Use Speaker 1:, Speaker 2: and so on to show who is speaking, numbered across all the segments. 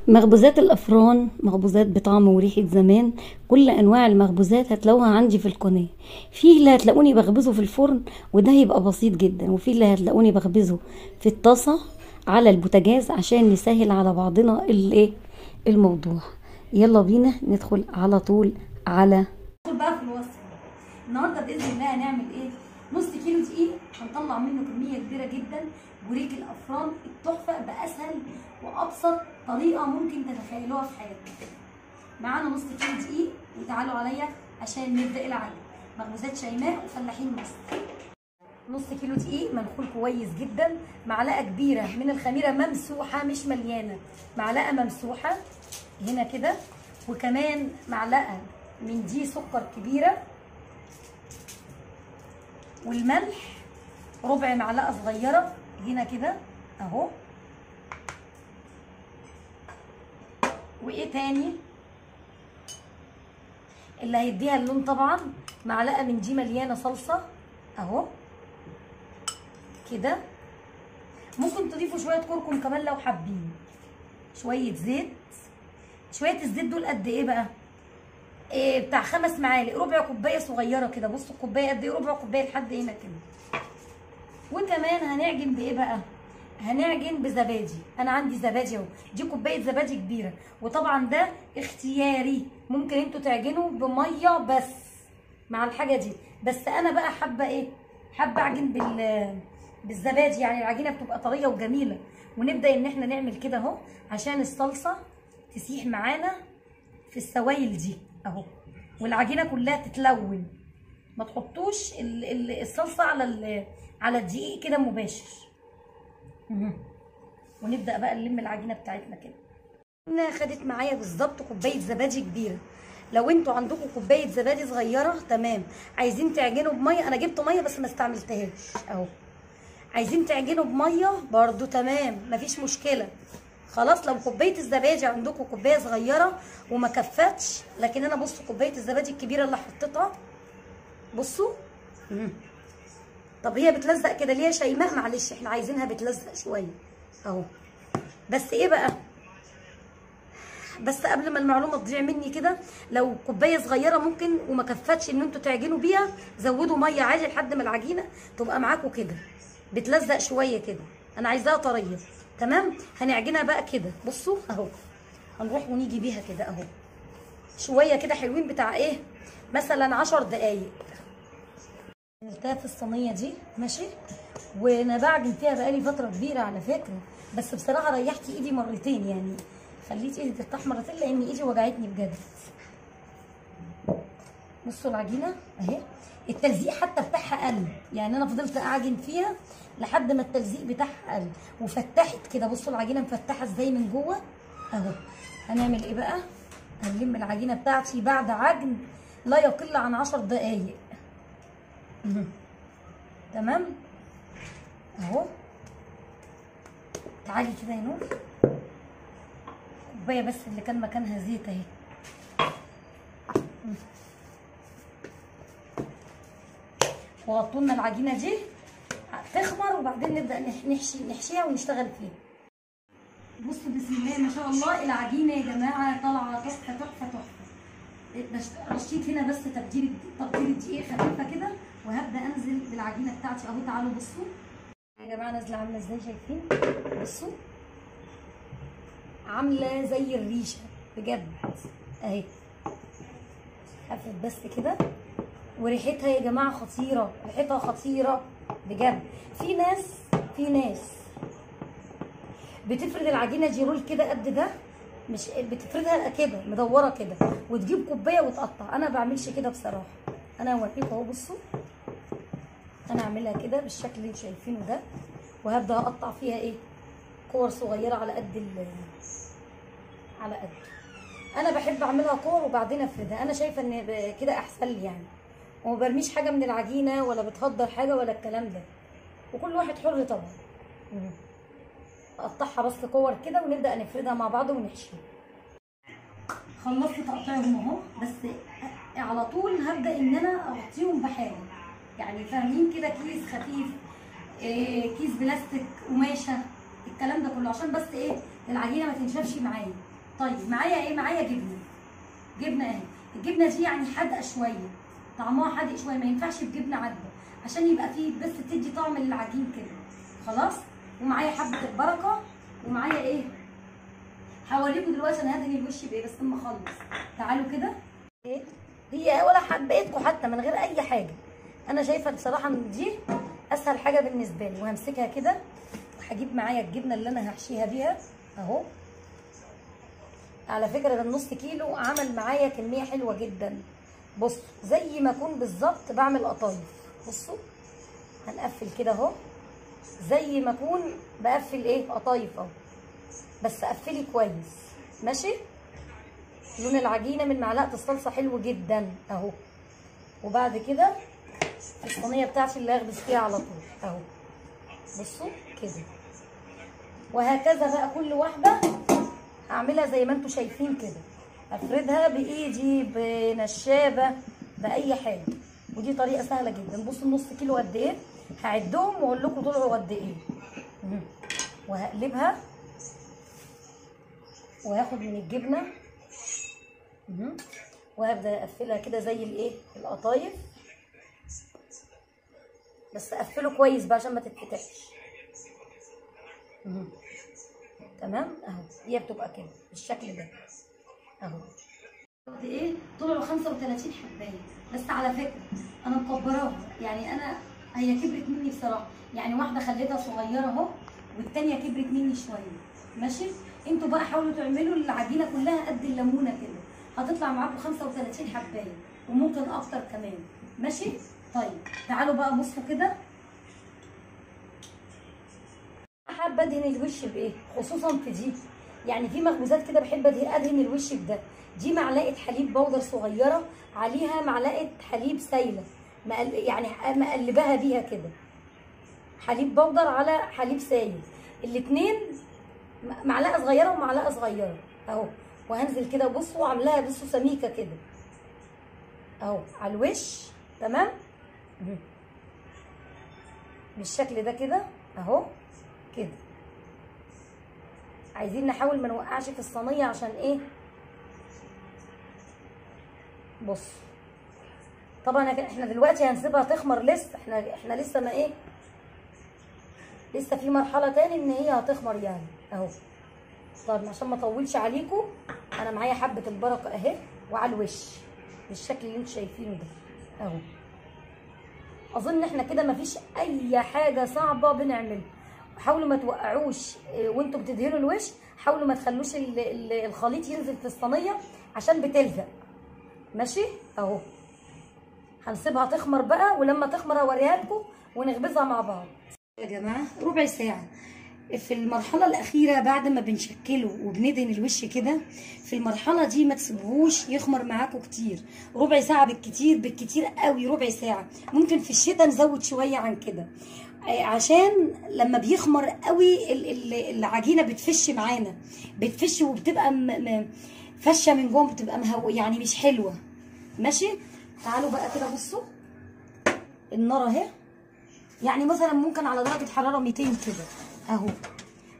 Speaker 1: مخبوزات الافران، مخبوزات بطعم وريحه زمان. كل انواع المخبوزات هتلاقوها عندي في القناة. في اللي هتلاقوني بخبزه في الفرن وده هيبقى بسيط جدا، وفي اللي هتلاقوني بخبزه في الطاسه على البوتاجاز عشان نسهل على بعضنا الايه الموضوع. يلا بينا ندخل على طول على ندخل بقى في الوصفة. النهارده باذن الله هنعمل ايه؟ نص كيلو دقيق هنطلع منه كمية كبيرة جدا بوريك الافران التحفة باسهل وابسط طريقه ممكن تتخيلوها في حياتكم. معانا نص كيلو دقيق وتعالوا عليا عشان نبدا العجن. مخبوزات شيماء وفلاحين مصر. نص كيلو دقيق منخول كويس جدا، معلقه كبيرة من الخميره ممسوحة مش مليانة، معلقه ممسوحة هنا كده، وكمان معلقه من دي سكر كبيرة، والملح ربع معلقه صغيرة هنا كده اهو. وايه تاني اللي هيديها اللون؟ طبعا معلقه من دي مليانة صلصه اهو كده. ممكن تضيفوا شوية كركم كمان لو حابين، شوية زيت. شوية الزيت دول قد ايه بقى؟ إيه بتاع 5 معالق، ربع كوباية صغيرة كده. بصوا الكوباية قد ايه، ربع كوباية لحد هنا كده. وكمان هنعجن بايه بقى؟ هنعجن بزبادي. انا عندي زبادي اهو، دي كوباية زبادي كبيرة، وطبعا ده اختياري، ممكن انتوا تعجنوا بميه بس مع الحاجة دي، بس انا بقى حابة ايه؟ حابة اعجن بالزبادي، يعني العجينة بتبقى طرية وجميلة. ونبدا ان احنا نعمل كده اهو عشان الصلصه تسيح معانا في السوائل دي اهو، والعجينه كلها تتلون. ما تحطوش الصلصه على الدقيق كده مباشر. ونبدا بقى نلم العجينة بتاعتنا كده. انا خدت معايا بالظبط كوباية زبادي كبيرة. لو انتوا عندكم كوباية زبادي صغيرة تمام. عايزين تعجنوا بميه، انا جبت مية بس ما استعملتهاش اهو. عايزين تعجنوا بميه برضو تمام، مفيش مشكلة. خلاص لو كوباية الزبادي عندكم كوباية صغيرة وما كفتش، لكن انا بصوا كوباية الزبادي الكبيرة اللي حطيتها بصوا. طب هي بتلزق كده ليه يا شيماء؟ معلش احنا عايزينها بتلزق شوية اهو. بس ايه بقى، بس قبل ما المعلومة تضيع مني كده، لو كوباية صغيرة ممكن وما كفتش ان انتوا تعجنوا بيها، زودوا مية عادي لحد ما العجينة تبقى معاكم كده بتلزق شوية كده. انا عايزاها طرية تمام. هنعجنها بقى كده بصوا اهو، هنروح ونيجي بيها كده اهو شوية كده حلوين، بتاع ايه مثلا 10 دقايق. عملتها في الصينية دي ماشي، وانا بعجن فيها بقالي فترة كبيرة على فكرة، بس بصراحة ريحت ايدي مرتين، يعني خليت ايدي ترتاح مرتين لان ايدي وجعتني بجد. بصوا العجينة اهي، التلزيق حتى بتاعها قل، يعني انا فضلت اعجن فيها لحد ما التلزيق بتاعها قل وفتحت كده. بصوا العجينة مفتحة ازاي من جوه اهو. هنعمل ايه بقى؟ هنلم العجينة بتاعتي بعد عجن لا يقل عن 10 دقايق. تمام اهو. تعالي كده يا نور، كوباية بس اللي كان مكانها زيت اهي. وغطوا لنا العجينة دي تخمر، وبعدين نبدا نحشيها ونشتغل فيها. بصوا بسم الله ما شاء الله العجينة يا جماعة طالعه تحفة تحفة تحفة. رشيت هنا بس تبديل الدقيق خفيفة كده، وهبدا انزل بالعجينه بتاعتي اهو. تعالوا بصوا يا جماعة نازله عامله ازاي، شايفين؟ بصوا عامله زي الريشة بجد اهي، خفت بس كده. وريحتها يا جماعة خطيرة، ريحتها خطيرة بجد. في ناس بتفرد العجينة دي رول كده قد ده، مش بتفردها كده مدورة كده وتجيب كوباية وتقطع. انا ما بعملش كده بصراحة، انا هوريكم اهو. بصوا انا اعملها كده بالشكل اللي انتوا شايفينه ده، وهبدا اقطع فيها ايه كور صغيرة على قد على قد. انا بحب اعملها كور وبعدين افردها، انا شايفه ان كده احسن لي يعني، وما برميش حاجة من العجينة ولا بتهدر حاجة ولا الكلام ده، وكل واحد حر طبعا. اقطعها بس كور كده ونبدا نفردها مع بعض ونحشيها. خلصت تقطيعهم اهو، بس على طول هبدا ان انا اغطيهم بحاجة، يعني فاهمين كده، كيس خفيف، كيس بلاستيك، قماشة، الكلام ده كله، عشان بس ايه العجينة ما تنشفش معايا. طيب معايا ايه؟ معايا جبنه، جبنه اهي. الجبنة دي يعني حادقه شوية، طعمها حادق شوية، ما ينفعش بجبنه عادية عشان يبقى فيه بس تدي طعم للعجين كده. خلاص. ومعايا حبه البركة، ومعايا ايه؟ هوريكم دلوقتي انا هدهن الوش بايه بس اما اخلص. تعالوا كده. ايه هي ولا حبيتكم حتى من غير اي حاجة. انا شايفه بصراحة ان دي اسهل حاجة بالنسبة لي. وهمسكها كده وهجيب معايا الجبنة اللي انا هحشيها بيها اهو. على فكرة ده النص كيلو عمل معايا كمية حلوة جدا. بصوا زي ما اكون بالظبط بعمل قطايف. بصوا هنقفل كده اهو زي ما اكون بقفل ايه؟ قطايف اهو، بس قفلي كويس. ماشي. لون العجينة من معلقه الصلصه حلو جدا اهو. وبعد كده الصينية بتاعتي اللي هخبز فيها على طول اهو. بصوا كده. وهكذا بقى كل واحدة هعملها زي ما انتم شايفين كده، افردها بايدي بنشابه باي حاجة. ودي طريقه سهلة جدا. بصوا النص كيلو قد ايه، هعدهم واقول لكم طلعوا قد ايه. وهقلبها وهاخد من الجبنة وهبدا اقفلها كده زي الايه؟ القطايف، بس اقفله كويس بقى عشان ما تتفتحش. تمام اهو. هي بتبقى كده بالشكل ده اهو. قد ايه؟ طلعوا 35 حبايه. بس على فكرة انا مكبراها، يعني انا هي كبرت مني بصراحة، يعني واحدة خليتها صغيرة اهو والثانية كبرت مني شوية. ماشي. انتوا بقى حاولوا تعملوا العجينة كلها قد الليمونه كده، هتطلع معاكم 35 حبايه وممكن اكتر كمان. ماشي. طيب تعالوا بقى بصوا كده. حابة ادهن الوش بايه؟ خصوصا في دي، يعني في مخبوزات كده بحب ادهن الوش بده. دي معلقه حليب بودر صغيرة عليها معلقه حليب سايله، يعني مقلباها بيها كده، حليب بودر على حليب سايل، الاتنين معلقه صغيرة ومعلقة صغيرة اهو. وهنزل كده بصوا عاملاها بصوا سميكة كده اهو على الوش. تمام بالشكل ده كده اهو كده. عايزين نحاول ما نوقعش في الصينية عشان ايه؟ بص طبعا احنا دلوقتي هنسيبها تخمر لسه، احنا لسه ما ايه، لسه في مرحلة تاني ان هي هتخمر يعني اهو. طب عشان ما اطولش عليكم انا معايا حبه البركة اهي وعلى الوش بالشكل اللي انتوا شايفينه ده اهو. اظن احنا كده مفيش اي حاجة صعبة بنعملها. حاولوا ما توقعوش وانتوا بتدهنوا الوش، حاولوا ما تخلوش الخليط ينزل في الصينية عشان بتلزق. ماشي اهو. هنسيبها تخمر بقى، ولما تخمر اوريها لكم ونخبزها مع بعض. يا جماعة ربع ساعة في المرحلة الاخيرة بعد ما بنشكله وبندهن الوش كده، في المرحلة دي ما تسيبوهوش يخمر معاكم كتير، ربع ساعة بالكتير، بالكتير قوي ربع ساعة. ممكن في الشتاء نزود شوية عن كده، عشان لما بيخمر قوي العجينة بتفش معانا، بتفش وبتبقى فشه من جوه، بتبقى يعني مش حلوة. ماشي. تعالوا بقى كده بصوا النار اهي، يعني مثلا ممكن على درجه حرارة 200 كده اهو،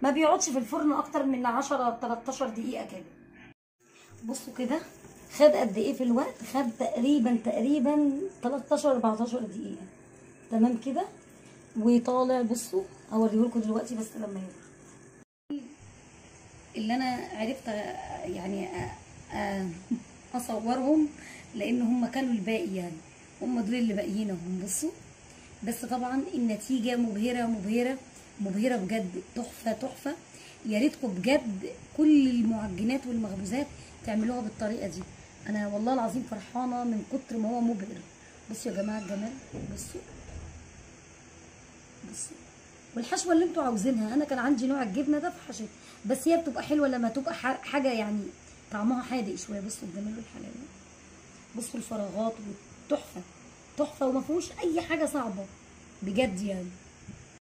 Speaker 1: ما بيقعدش في الفرن اكتر من 10 13 دقيقة كده. بصوا كده خد قد ايه في الوقت؟ خد تقريبا 13 14 دقيقة. تمام كده. وطالع بصوا اوريهولكم دلوقتي بس لما يبقى اللي انا عرفت يعني اصورهم لان هم كانوا الباقي، يعني هم دول اللي باقيين اهم. بصوا بس طبعا النتيجة مبهرة مبهرة مبهرة بجد، تحفة تحفة. يا ريتكم بجد كل المعجنات والمخبوزات تعملوها بالطريقة دي. انا والله العظيم فرحانة من كتر ما هو مبهر. بصوا يا جماعة الجمال، بصوا بصوا. والحشوه اللي انتوا عاوزينها، انا كان عندي نوع الجبنة ده فحشيت، بس هي بتبقى حلوة لما تبقى حاجة يعني طعمها حادق شوية. بصوا الجمال والحلاوه، بصوا الفراغات، والتحفه تحفة وما فيهوش اي حاجة صعبة بجد يعني.